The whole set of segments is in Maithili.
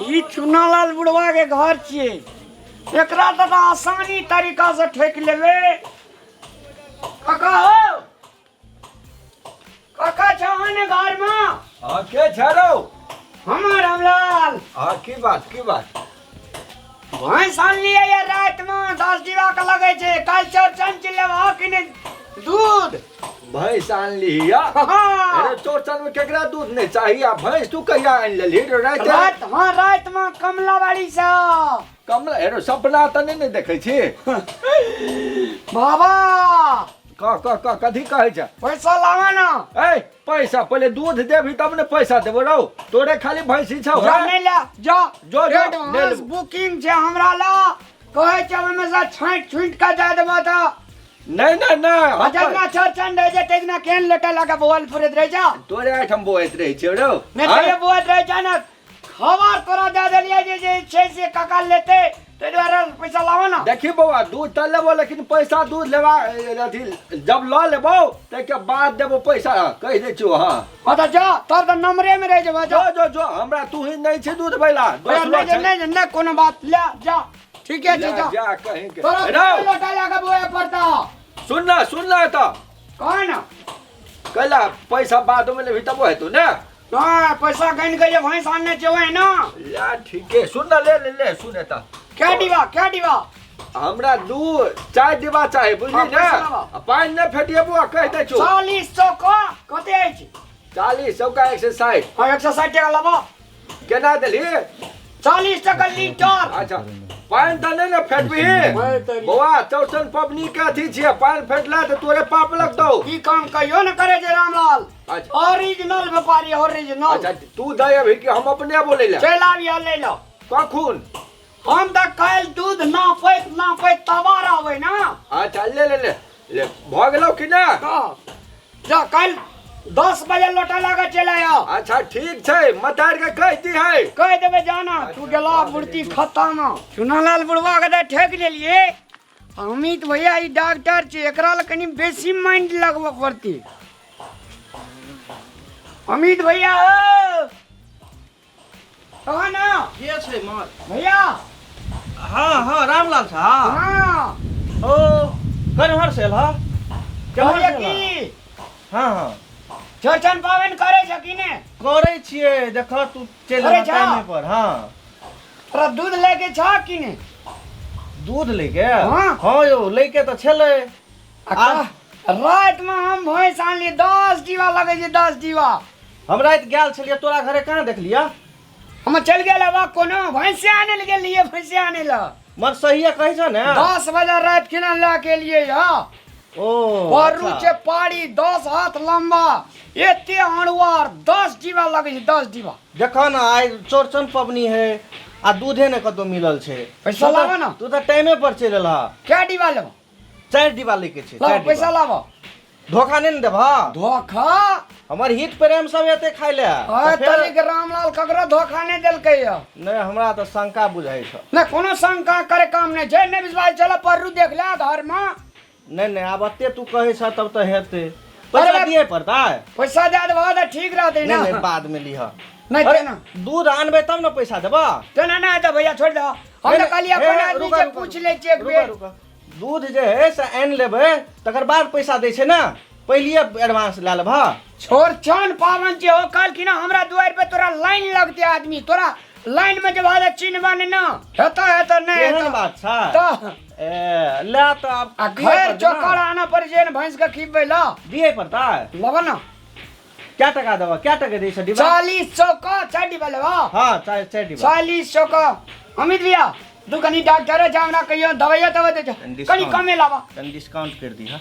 ई चुनालाल बुढ़वा के घर छियै। एकरा तऽ आसानी तरीका से ठोकि लेबै। काका हो, काका छहन घर में? हाँ, के छै रौ? हमर रामलाल। हाँ, की बात, की बात? भैंस आनलियै ये राति में, 10 डिब्बा के लगै छै। काल्हि चौरचन छै, लेबह कि नहि दूध? भैंस आनली या? हाँ। अरे चौरचन में केकरा दूध नहीं चाहिए? आ भैंस तू कहिया आनि लेलही रे राति? राति, हाँ, राति में कमलाबाड़ी से। कमला एरो सपना तऽ नहि ने देखै छी। बाबा। कह कह कह, कथी कहै छै? पैसा लावा ना। ए पैसा पहिले दूध देबही तब ने पैसा देबो रौ। तोरे खाली भैंसी छौ? जा। हैं? नहीं ले जा। जो, जो, एडवांस ले लेबो। बुकिंग छै हमरा ला, कहै छै ओहिमे से छाँटि छुटि कऽ दए देबो तऽ। नहीं नहीं नहीं, हम जितना चौरचन रहे छै तेजना केहन लोटा लगा बोअल फुरैत रहै छौ। तोरे एहिठाम बोआइत रहै छियौ रौ। नहि। आँय? तैयो बोअत रहै छै ने। खबर तोरा दए देलियै जे जे छै से काका लेतै, ताहि दुआरे पैसा लाबो ना। देखी बौआ, दूध तऽ लेबो लेकिन पैसा दूध लेबा अथी जब लऽ लेबो ताहिके बाद देबो पैसा, कहि दै छियौ। हाँ। हाँ तऽ जा, तोर तऽ नम्बरे में रहि जेबो। जो जो जो, हमरा तू ही नहीं छै दूध बैला, दोसरो नहीं। छै। नहीं नहीं, कोनो बात, ले जा, ठीके छै। ले जा। जा कहीं के। तोरा रौ। लोटा लगा बोए पड़ता। सुन ना, सुन ना, तऽ कह ना। कैला पैसा बाद में लेबही तब हेतौ ने? हाँ, पैसा गन के जे भैंस आनने छै ओहे ना। या ठीके, सुन ना, ले ले ले, सुन एतऽ। क्या डिबा, क्या डिबा? हमरा दू चारि डिब्बा चाही, बुझली? हाँ, ने पैसा लाबऽ। आ पानि नहि फेटिएबो आ कहि दै छियौ। 40 सौ का कते अछि? 40 चौका 160। हाँ, 160 टका लाबऽ। केना देलही? 40 टका लीटर। अच्छा, पानि तऽ नहि ने फेटबही बौआ? चौरचन पबनी के अथी छियै, पानि फेटला तऽ तोरे पाप लगतौ। ई काम कहियो ने करे छै रामलाल। अच्छा। ओरिजिनल व्यापारी, ओरिजिनल। अच्छा, तू दे अभी कि हम अपने बोलै ले? चलि आबिह, ले लो। कखुन? हम तऽ काल्हि दूध नापैत नापैत तबाह रहबै ना। अच्छा, ले ले ले ले, भऽ गेलौ कि ना? हाँ, जा, काल्हि 10 बजे लोटा लगा चलि आयो। अच्छा, ठीक छै, मतार के कहि दी है। कहि देबै, जाना तू गेला मूर्ति खत्ता में। चुनालाल बुढ़वा के तऽ ठकि लेलियै। अमित भैया, ई डॉक्टर छै, एकरा लए कनि बेसी माइंड लगबऽ पड़तै। अमित भैया हो, कहाँ ना? के छै मार? भैया। हाँ हाँ, रामलाल झा। हाँ। ओ कन्हर से एलह? केम्हर कहलियै से एलह? की? हाँ हाँ। चौरचन पाबनि करै छ कि ने? करै छियै, देख तू चलि करै एलह छह? टाइमे पर। हाँ। तोरा दूध लैके छ कि ने? दूध लैके? हाँ। हाँ यौ, लैके तऽ छलै। आ रातिमे हम भैंस आनलियै, 10 डिब्बा लगै छै, 10 डिब्बा। हम राति गेल छलियै तोरा घरे, कहाँ देखलियै? हम चलि गेल हवा कोनो भैंसे आनै लए गेलियै, भैंसे आनै लए। मर सहिए कहै छ ने? 10 बजे राति खिना लए के एलियै। हँ। ओ परू अच्छा। छै पारी 10 हाथ लम्बा, एते अणुआर, 10 डिब्बा लगै छै, 10 डिब्बा। देखऽ ने, आइ चौरचन पबनी है आ दूधे ने कतौ मिलल छै। पैसा तू तऽ- लाबऽ ने। तू तऽ टाइमे पर चलि एलह। कै डिब्बा लेबऽ? 4 डिब्बा लैके छै। लाबऽ। 4 पैसा डिब्बा। लाबऽ। धोखा नहि ने देबह? धोखा? हमर हित प्रेम सब एते खाइ ले। आइ तऽ फेर- तलिक रामलाल ककरो धोखा नहि देलकै यऽ। नहि, हमरा तऽ शंका बुझाइ छ। नहि, कोनो शंका करे काम नहि छै। नहि विश्वास, चल परू देख ले घरमे। नहि नहि, आब एते तू कहै छ तब तऽ हेतै। पैसा अरे दिए पड़तै? पैसा दए देबह तऽ ठीक रहतै। नहि ने नहि, बाद मे लिह। नहि। अरे, तेना दूध आनबै तब ने पैसा देबह। तेना नहि हेतै भैया, छोड़ि दह। हम तऽ कहलियै अपन आदमी छै, पूछि लै छियै एक बेर। दूध जे है से आनि लेबै तकर बाद पैसा दै छै ने, पहिलिए एडवांस लए लेबह? चौरचन पाबनि छै हो, कहलखिन हँ, हमरा दुआरि पे तोरा लाइन लगतै आदमी, तोरा लाइन में जब आदमी चिन्हबा नहि ने हेतौ, हेतौ नहि एहन हेतौ। बात छै? तऽ ए ले तऽ आब आ दिए खैर पड़तै ने? चोकर आनऽ पड़ै छै ने भैंस के खिबै लए। दिए पड़तै। लेबऽ ने। क्या टका देबह, क्या टका दै छै डिब्बा? 40 सौ का 4 डिब्बा लेबऽ। हाँ, चारि चारि डिब्बा। 40 सौ का। अमित भैया, तू कनी डॉक्टर छै, हमरा कहियो दवाइयो तवाइ दै छै, कनी डिस्काउंट। कमे लाबऽ। कनि डिस्काउंट कर दीह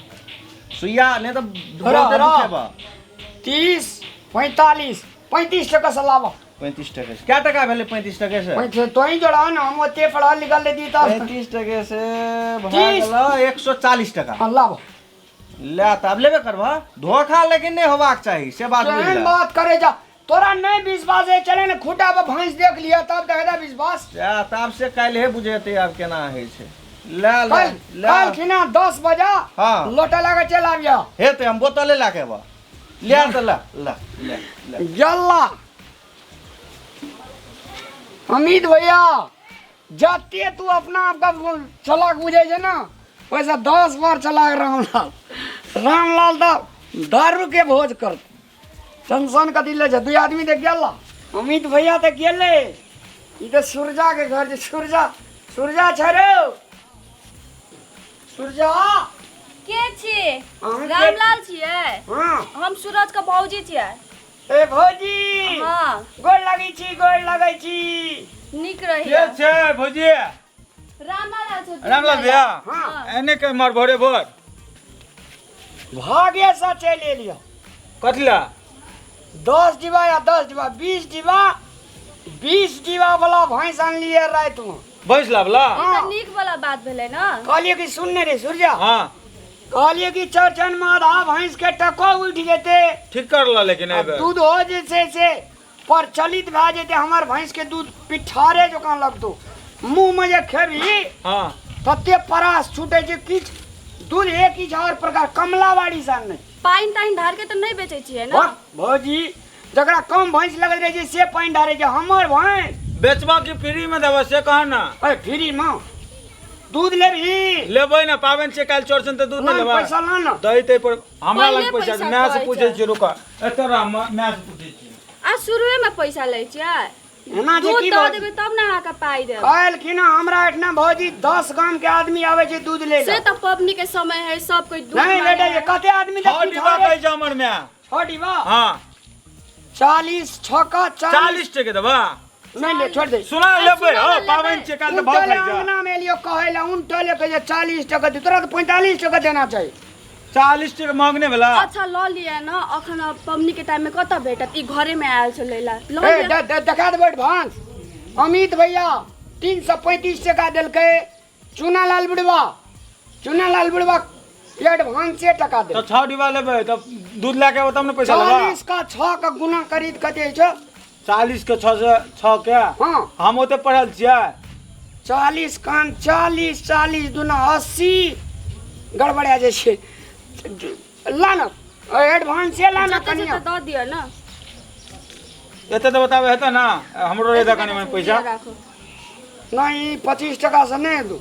सुइया, नहि तऽ हरा, बहुते हरा। दुखेबह। 30, 45, 35 टका से लाबऽ। 35 टके से क्या टका भेलै? 35 टके से? 35 तो ही जोड़ा ने, हम ओते पढ़ल लिखल लेती तऽ। 35 टके से भए 30। गेलौ 140 टका। हाँ, लाबऽ। ले तऽ आब लेबे करबह। धोखा लेकिन नहि होबाक चाही, से बात बुझि केहन ले। बात करे जा, तोरा नहीं विश्वास है, चले ने खूटा पर भैंस देख लिया तब देख दे विश्वास। जा तऽ आब से काल्हे बुझेतै आब केना होइ छै। ले ले। कल ले। कल खिना 10 बजे। हाँ। लोटा लगा चल आबिया। हेतै, हम बोतले लए के एबऽ। ले तऽ ले ले ले ले। जल्ला। अमित भैया जते तू अपना आपका चलाक बुझे छै ना वैसा 10 बार चलाक रामलाल। रामलाल तऽ दारू के भोज कर टेंशन कथी ले छै, 2 आदमी तऽ गेल। अमित भैया तऽ गेलै, ई तऽ सुरजा के घर छै। सुरजा सुरजा छै रे सुरजा। के छी? अहाँ के- रामलाल छियै? हाँ। हम सूरज के भौजी छियै। ए भौजी। हाँ। गोर लगै छी, गोर लगै छी। नीक रही। के छै भौजी? रामलाल आयल छै। रामलाल भैया। हाँ। एने के मार भोरे भोर भागे से चलि एलियो। कथी ला? 10 डिब्बा या 10 डिब्बा 20 डिब्बा 20 डिब्बा वाला भैंस आनलियै रातिमे। भैंस लाबला? ई तऽ नीक वाला बात भेलै ना। कहलियै कि सुन ने रे सूर्या। हाँ। कहलियै कि चौरचन में आधा भैंस के टको उठि जेतै। ठीक करला लेकिन आ एहि बेर। दूध हो जे छै से प्रचलित भए जेतै। हमर भैंस के दूध पिठारे जकाँ लगतौ, मुँह में जे खेबही हाँ। तते परास छूटे छै। किछु दूध एक किछु और प्रकार कमलावाड़ी सन नहि। पानि तानि ढार के तऽ नहि बेचै छियै ना? वाह, भौजी जकरा कम भैंस लगैत रहै छै से पानि ढारै छै। हमर भैंस बेचबा कि फ्री में देबा से कह ना। अरे फ्री में दूध लेबही? लेबै ना, पाबनि छै काल्हि चौरचन तऽ दूध नहि ला लेबै। पैसा ला ना। दही तही पर हमरा पहिले लग पैसा पैसा माय से कहै पूछै छै। छियै, रुक एतऽ रह, माय से पूछै छियै। आ शुरुए में पैसा लै छियै? एना जे दूध की दऽ भौजी? देबै तब ने अहाँके पाइ देब। कहलखिन हँ, हमरा एहिठिना भौजी 10 गाम के आदमी आबै छै दूध लै से लए। तऽ पबनी के समय है, सब कोई दूध नहीं मांगे बेटा, ये है। कते आदमी 6 डिब्बा कहै छै हमर माय। 6 डिब्बा? हाँ। 40 6 का 40। 40 टके देबा? नहीं ले, छोड़ दे। सुना लेबै, सुना हो, लेबै। पाबनि छै काल्हि तऽ भाव उनटले खाइ छै। अंगना में एलियो कहै लए, उनटले कहै छै 40 टका दे, तोरा तऽ 45 टका देना चाही। 40 टका महग नहि भेला? अच्छा लऽ लिअ ने, अखन पबनी के टाइम में कतऽ भेटत, ई घरे में आयल छै लै लए। लऽ ए, लिअ। देखा देबै एडवांस। अमित भैया 335 टका देलकै चूनालाल बुढ़वा, चूनालाल बुढ़वा एडवांसे टका तऽ देलकै। 6 डिब्बा लेबै तऽ दूध लए के एबै तब ने पैसा लेबै। 40 का 6 का गुना करी तऽ कते छै? 40 के 6 से 6 के? हाँ। हम ओते पढ़ल छियै। 40 कान 40, 40 दुना 80, गड़बड़ा जाइ छै। ला ना एडवांसे ला ना जते छै कनिया। तऽ दऽ दिअ ना। एते तऽ बताबै हेतै ना, हमरो रहि दे कनि मनि पैसा। राखू। नहीं, 25 टका से नहीं दू।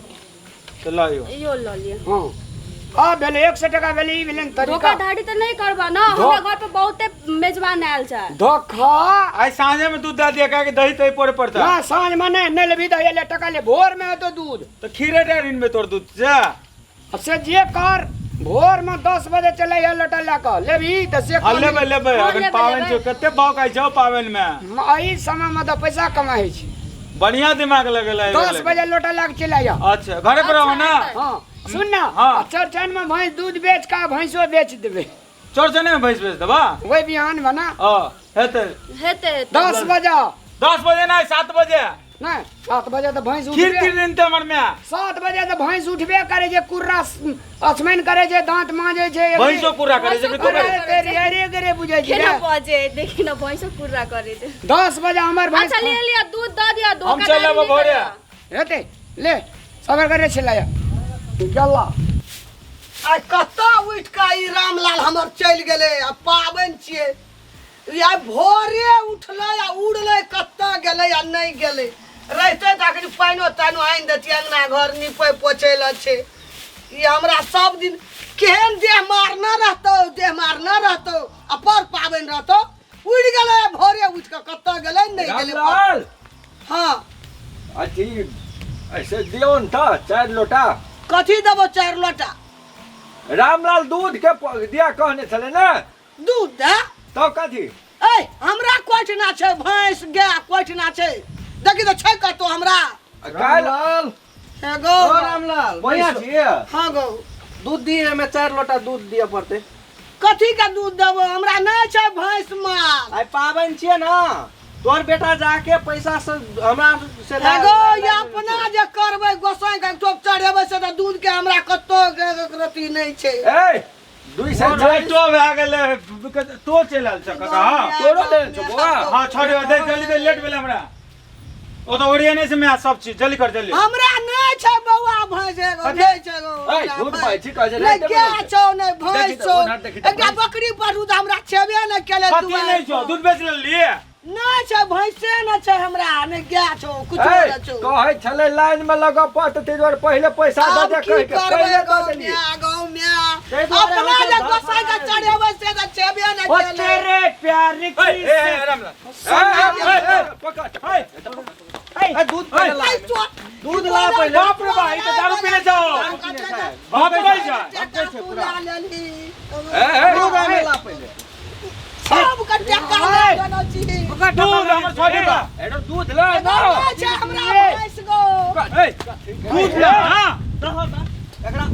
तऽ लऽ लियौ। इहो लऽ लिअ। हाँ। आ भेलै 100 टका भेलै, ई भेलै ने तरीका। धोखाधड़ी तऽ नहि करबा ना, हमरा घर पर बहुते मेजबान आयल छै। धोखा? आइ साँझे में दूध दए दिअ, काहे कि दही तही पड़े पड़तै। ना साँझ में नहीं, नहीं लेबही दही, ले टका ले, भोर में हेतौ दूध। तऽ खीरे टा ऋण में तोर दूध से। आ से जे कर, भोर में 10 बजे चलै है लोटा लए कऽ, लेबही तऽ से हाँ, कम। लेबै, लेबै। हाँ, अखन लेबै, पाबनि छै, लेबै। कते भाव खाइ छौ पाबनि में। एहि समय में तऽ पैसा कमाइ छै। बढ़िया दिमाग लगेला एहि बेर 10 लेकिन। बजे लोटा लए कऽ चलि आइया। अच्छा घरे पर रहब ना? अच्छा, हाँ सुन ना। हाँ। चौरचन में भैंस दूध बेच कऽ भैंसो बेच देबै। चौरचने में भैंस बेच देबा? वही बिहान बना। हाँ, हेतै। हेतै, हेतै। 10 बजे। 10 बजे नहीं, 7 बजे। नहीं, 7 बजे तऽ भैंस खीर उठबे। तीर दिन तऽ हमर my. 7 बजे तऽ भैंस उठबे करै छै, कुर्रा अचमन करै छै, दाँत मांजै छै। भैंसो कुर्रा करै छै कि तू अरे करै? तेरी अरे गरे बुझै छै केना रे। बजे देखी ना, भैंसो कुर्रा करै छै। 10 बजे हमर भैंस। अच्छा ले लिअ, दूध दऽ दिअ। हम धोखाधड़ी चलि अयबो नहि भोरे। करबा। हेतै, ले सबर करे छलै गेला। आइ कतऽ उठि कऽ ई रामलाल हमर चलि गेलै? आ पाबनि छियै, ई आइ भोरे उठलै आ उड़लै, कतऽ गेलै आ नहि गेलै? रहितै तऽ अखन पानिओ तानिओ आनि दैतियै, अङ्गना घर नीपै पोछै लए छै। ई हमरा सब दिन केहन देह मारने रहतौ, देह मारने रहतौ आ पर पाबनि रहतौ। उड़ि गेलै आइ भोरे उठि कऽ, कतऽ गेलै नहि गेलै। रामलाल। हाँ। अथी ऐसे दियौ ने तऽ 4 लोटा। कथी देबो 4 लोटा? रामलाल दूध के दिया कहने छलै ने। दूध दे? तब कथी? ए हमरा कोइठना छै भैंस गाय कोइठना छै, देखी तऽ छै कतौ हमरा। काल्हि रामलाल। हे गौ। ओ रामलाल, बढ़िया छियै? हाँ गौ। दूध दिए, एहिमे 4 लोटा दूध दिअ पड़तै। कथी के दूध देबो? हमरा नहि छै भैंस माल। आइ पाबनि छियै ना, तोहर बेटा जाके पैसा से हमरा से हे गौ, ई अपना जे करबै गोसाई के टोप चढ़ेबै से तऽ दूध के हमरा कतौ रति नहि छै। ए 240। लेटो भए गेलै, तो चलि आयल छ काका। हाँ। तोरो लेने छौ बौआ? हाँ, छोड़ दे, जल्दी दे, लेट भेलै हमरा। ओ तऽ ओरियने से मैं सब चीज जल्दी कर, जल्दी। हमरा नहि छै बौआ भैंस एगो, कथी? नहि छै एगो। ए, झूठ बाजै छी, कहै छै नहि नहि गाय छौ, नहि भैंस देखी तऽ, छौ, ओनार देखी तऽ एकटा भैंस। बकरी पशु तऽ हमरा छेबे नहि केलै। कथी नहि छौ? दूध बेच लेलियै? नहि छै भैंसे नहि छै हमरा नहि गाय छौ कुछो ए, नहि छौ कहै छलै लाइन में लगऽ पड़तै ताहि दुआरे पहिले पैसा दऽ आब दे की कहि के करबै पहिले दऽ गौ देलियै म्या गौ म्या ताहि दुआरे अपना हमसब जे धड़फड़ा गोसाई के चढ़ेबै से तऽ छेबे नहि ओ केलै तेरे प्यार ए, की ए, ए, रामलाल ए, ए, ए, पकड़। ए, दूध पहिले ला ऐ चोर दूध ला पहिले बाप रे बा ई तऽ दारू पीने जाओ बाप रे जा टका तू ला लेलही ए, ए, दूध आने ला पहिले सबके टका लऽ लेने छी दूध हमर छोड़ बा एरो दूध ला ना नहि छै हमरा भैंस गौ ए दूध ला हां एकरा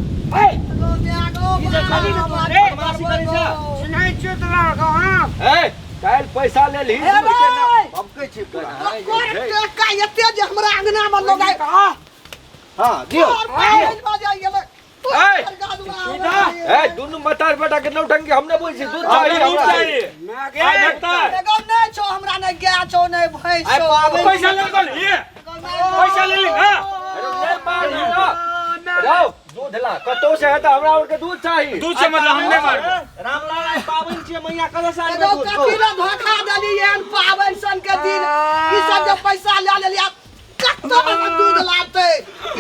गौ म्या गौ बाप, रे, बदमाशी करै छै। सुनै छियौ तोरा गौ हाँ ए काल्हि पैसा लेलही हे दूध के ना रे। भभकै छै पूरा तोर टका एते जे हमरा अंगना मे लोग आइ हां दियौ तोर पायल बजाइ गेलै तोर ऐ, गादुआ ए दुनू मतार बेटा के नौटंकी हम नहि बोलै छी दूध चाही हमरा दूध हमरा। चाहिए मैं गे आइ भेटतै एगो नहि छौ हमरा नहि गाय छौ नहि भैंस आइ छौ पाबनि पैसा ले ले ये पैसा ले ले हां अरे नहि मारही ना रौ दूध ला कतौ से हेतै हमरा आर के दूध चाही दूध से मतलब हम नहीं मारबो रामलाल आइ पाबनि छियै मैया कतऽ से आनबै एगो दूध कथी लए धोखा देली एहन पाबनि सन के दिन ई सब जे पैसा लए लेली आब कतऽ से दूध लाबतै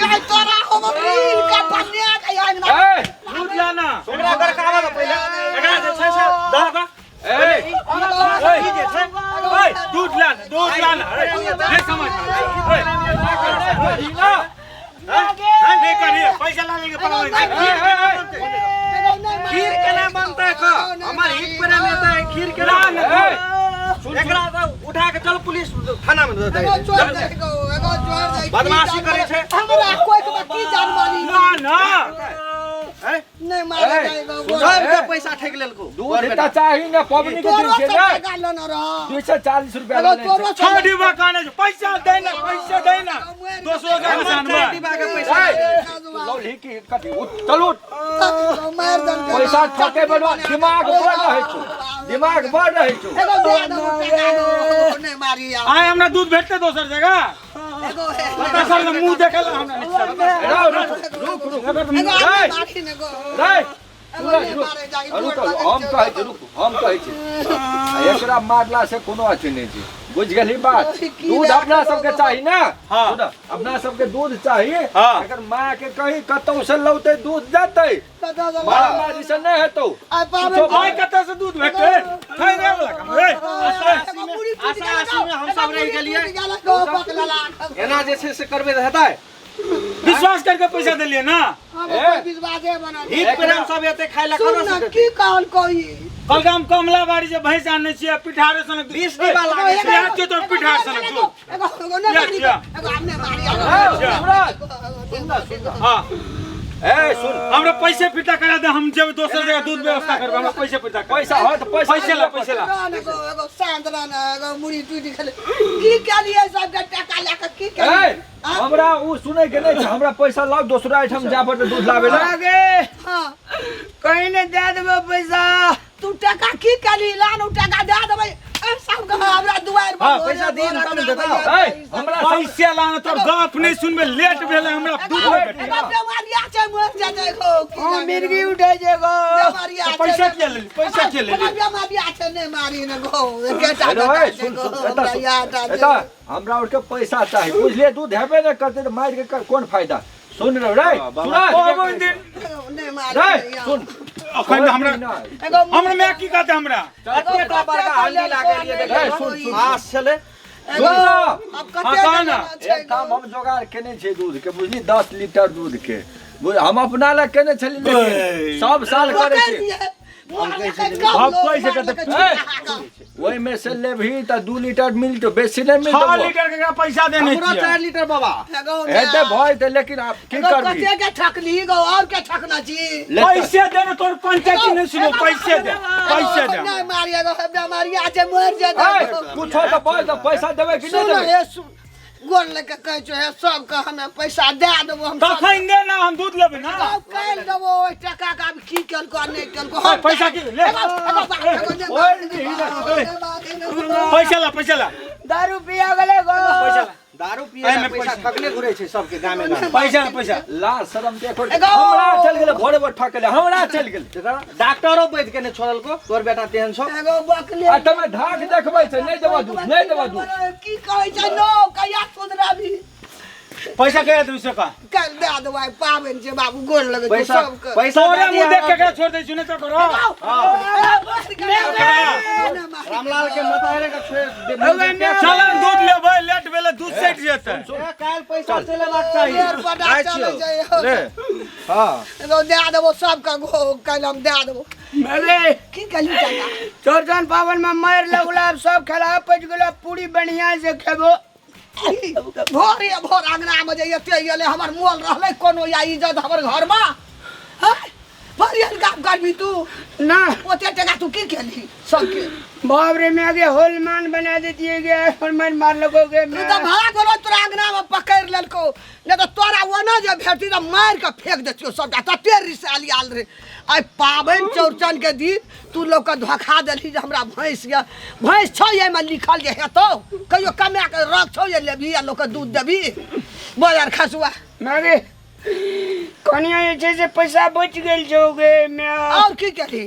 ये तोरा हम ऋण के बनिया के अंगना ए दूध लाना एकरा गरकाबऽ दे पहिले एकरा जे छै से दऽ दऽ ए ई जे छै ओए दूध लाना दूध लाना अरे नहीं समझ ओए करी ना नहीं करिए पैसा ला लेंगे पकड़ खीर केना बनतै क हमर हित पर एतै खीर केना ला ए एकरा तऽ उठा के चल पुलिस थाना में दऽ दे एगो चोर दे गो एगो चोर दे बदमाशी करै छै। हमरा कोई के की जानवारी ना ना हैं? नहीं मारे ए, जाएगा सुन। सबके पैसा ठकि लेलको दूध तऽ चाही ने पबनी के तोरो दिन छै सब ने टका लेने रह 240 रुपया एगो लेने छै। तोरो छह डिब्बा खाने छै पैसा दे ना पैसा दे ना दोसरो का निशान बा डिब्बा के पैसा ए, लौली की कथी उठ, चलू मार दन पैसा ठके बनवा दिमाग बड़ रहै छौ दिमाग बड़ रहै छौ एगो दे दो टका दो नहीं मारी यार आय हमरा दूध भेटते दोसर जगह एगो है पता सर के मुंह देखल हमरा नहीं सर। रौ, रुक रुक रुक एगो ए, मारी ने गो रे एगो नहीं मारे जाई रुक हम कहै छी रुक हम कहै छी आ एकरा मारला से कोनो अथी नहि छै बुझि गेलही बात की दूध दए अपना देबो सबके गो? चाही ने हाँ। सुन, अपना सबके दूध चाही हाँ। एकर माँ के कही कतौ से लौते दूध देतै मारामारी से नहि हेतौ पाबनि आय कतऽ से दूध भेटते खाइ रे वाला काम रे आशा आशी में हम सब रहि गेलियै। एना जे छै से करबै तऽ हेतै विश्वास करके पैसा देलियै ना विश्वासे बना हित प्रेम सब एते खाइ लए सुन कतऽ ना से की देतै कहल कोई कल हम कमला बाड़ी से भैंस आनने छियै पिठारे सनक 20 डिब्बा लागै छै प्याज के तोर पिठार सनक दूध एगो एगो नहीं मारी या, एगो हमने मारी ए, सूरज, सुन ना, सुन ना। हाँ ए सुन हमरा पैसे फिटा करा दे हम जेबै दोसर जगह दूध व्यवस्था करबै हमरा पैसे फिटा कर पैसा हो तऽ पैसा पैसे ला पैसे ला एगो एगो शांत रहना एगो मुड़ी टूटी गेलै की केलियै सबके टका लए कऽ की ए केलियै हमरा उ सुनै के नहि छै हमरा पैसा लाउ दोसरा एहिठाम जा पड़तै दूध लाबै लए आगे हाँ कहीं ने दे देबो पैसा तू टका की केली लान उ टका दए देबै ए सबके हमरा दुआरि पर हाँ, पैसा दिही ने तब ने देतौ। ए हमरा सब पैसे लाना तोर गप नहीं सुनबे लेट भेलै हमरा दूध एगो नहि भेटै बेमारिया छै मर जेतै गो की हाँ जाने मिर्गी उठे जेगो बेमारिया तो छै पैसा किया लेली पैसा किया लेली एगो बेमारिया छै नहि मारी ने गो एकेटा हेलो, बेटा ए, छै सुन गो, सुन एतऽ हमरा सुन, याद आ एतऽ छै। हमरा आरके पैसा चाही बुझलियै दूध हेबे नहि करतै तऽ मारि के कोन फायदा सुन रौ रे सुन पाबनि दिन नहि मारी रे ने, सुन अखन हमरा एगो हमरा माय की कहते हमरा एतेटा बड़का हंडी लागल ये ए, देखियौ सुन, सुन। आस छलै एगो सुन ना। अब हाँ, कते कह ना। जमाना छै एक काम हम जोगाड़ केने छियै दूध के बुझली 10 लीटर दूध के हम अपना लए केने छली लेकिन सब साल करै पकड़ि छियै दियै। हम कहै छै कते ओहिमे से लेबही तऽ 2 लीटर मिलतौ बेसी नहि 6 मिलतौ लीटर के पैसा देने हमरो छियै 4 लीटर बाबा हेतै भऽ जेतै लेकिन आब की करबी कते के ठकली गो और के ठकना छी लेतै। पैसे देने तोर पंचायती नहीं सुनो पैसे दे पैसे दे नहीं मारिए गो बेमारी आज मर जेतै ए, कुछो तऽ बाज तऽ पैसा देबै कि नहि सुन देबै हे सुन गोर लेके कहै छौ हे सबके हमे पैसा दए देबो हम सब तखन दे ना हम दूध लेबै ना सब काल्हि देबो ओहि टका के आब की केलको आ नहि केलको हम पैसा की ले एगो एगो बात, एगो नहि ओहि मारी, दिही ना। नहि मारी, नहि मारी। पैसा ला पैसा ला दारू पिया गेलै गो पैसा ला दारू पिए ला एहिमे पैसा पैसा। ठकने घुरै छै सबके गामे गामे। पैसा पैसा लाज शरम देखो। एगो। हमरा चल गेलै भोरे भोर ठकले, हमरा चल गेलै। देखा, डॉक्टरो बैठ के नहि छोड़लको तोर बेटा तेहन छौ। एगो बकले आ तमे ढाक देखबै छै, नहि देबऽ दूध, नहि देबऽ दूध। की कहै छै नो कहिया सुधराबी? पैसा कहिया देबी से कह। काल्हि दए देबै, आइ पाबनि छै बाबू, गोर लगै छै पैसा सबके। पैसा तोरे दए मुँह देख के दिया। एकरा छोड़ दै छी, नहि तऽ करो। रामलाल के मतारे के छोड़ दे। चल दूध लेबै, लेट भेलै, दूध सटि जेतै। ए, काल्हि पैसा चलि एबाक चाही। बेर बड़ा जाइ चलै छियौ। छै। ले। हँ। एगो दए देबो सबके गो, काल्हि हम दए देबो। अरे की कहली चाचा? चौरचन पावन में मारि लगला, सब खेला पचि गेलो, पूरी बढ़िया से खेबो। भोरे भोर अंगना में जे एते एलै, हमर मोल रहलै कोनो या इज्जत हमर घरमे? हैं, बढ़िया काम करबी तू? ना। ओते टका तू की केलही सबके? बाप रे, मैं आगे होलमान बना देती है गे, होलमान मार लगोगे। तू तऽ भाग गेलो, तोरा अंगना में पकड़ि लेलको, नहि तऽ तोरा ओना जे भेटती तऽ मारि कऽ फेंक देतियौ सबटा, तते रिसायल आयल रहे। आइ पाबनि चौरचन के दिन तू लोकके धोखा देलही जे हमरा भैंस यऽ, भैंस छौ एहिमे लिखल जे हेतौ? कहियो कमा कऽ रख छौ जे लेबही आ लोकके दूध देबही? बजार खसुआ। मारे कनिया जे छै से पैसा बचि गेल छौ गे माय। आओर की केलही?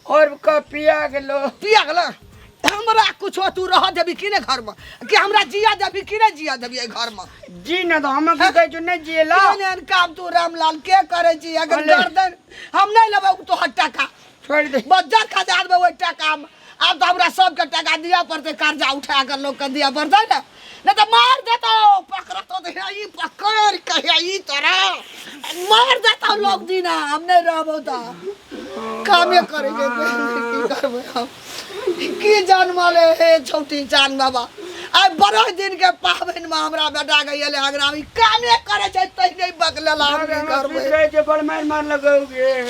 और क पिया गेलो। पिया गेलो? हमरा कुछो तू रह देबी कि नहि घरमे? कि हमरा जिया देबी कि नहि जिया देबी एहि घरमे? जी न, तऽ हम की कहै छौ, नहि जियला। एहन एहन काम तू रामलाल के करै छी? अगर अले। गर्दन हम नहि लेबै तोहर टाका। छोड़ि दे। बज्जर खसा देबै ओहि टाकामे। आब तऽ हमरा सबके टाका दिअ पड़तै, कर्जा उठा कऽ लोकके दिअ पड़तै ने, नहि तऽ मार देतौ, पकड़तौ तऽ हे ई पकड़ के हे ई तोरा मार देतौ लोक दिना, हम नहि रहबौ तऽ। कामे करै के की करबै हम? की जनमले हे छौटी चान बाबा, आइ बड़ा दिन के पाबनि में हमरा बेटा के एलै अगरा, ई कामे करै छै तै नहि बकलेला, हम की करबै? रहै छै, बड़ मारि मार लगौगे।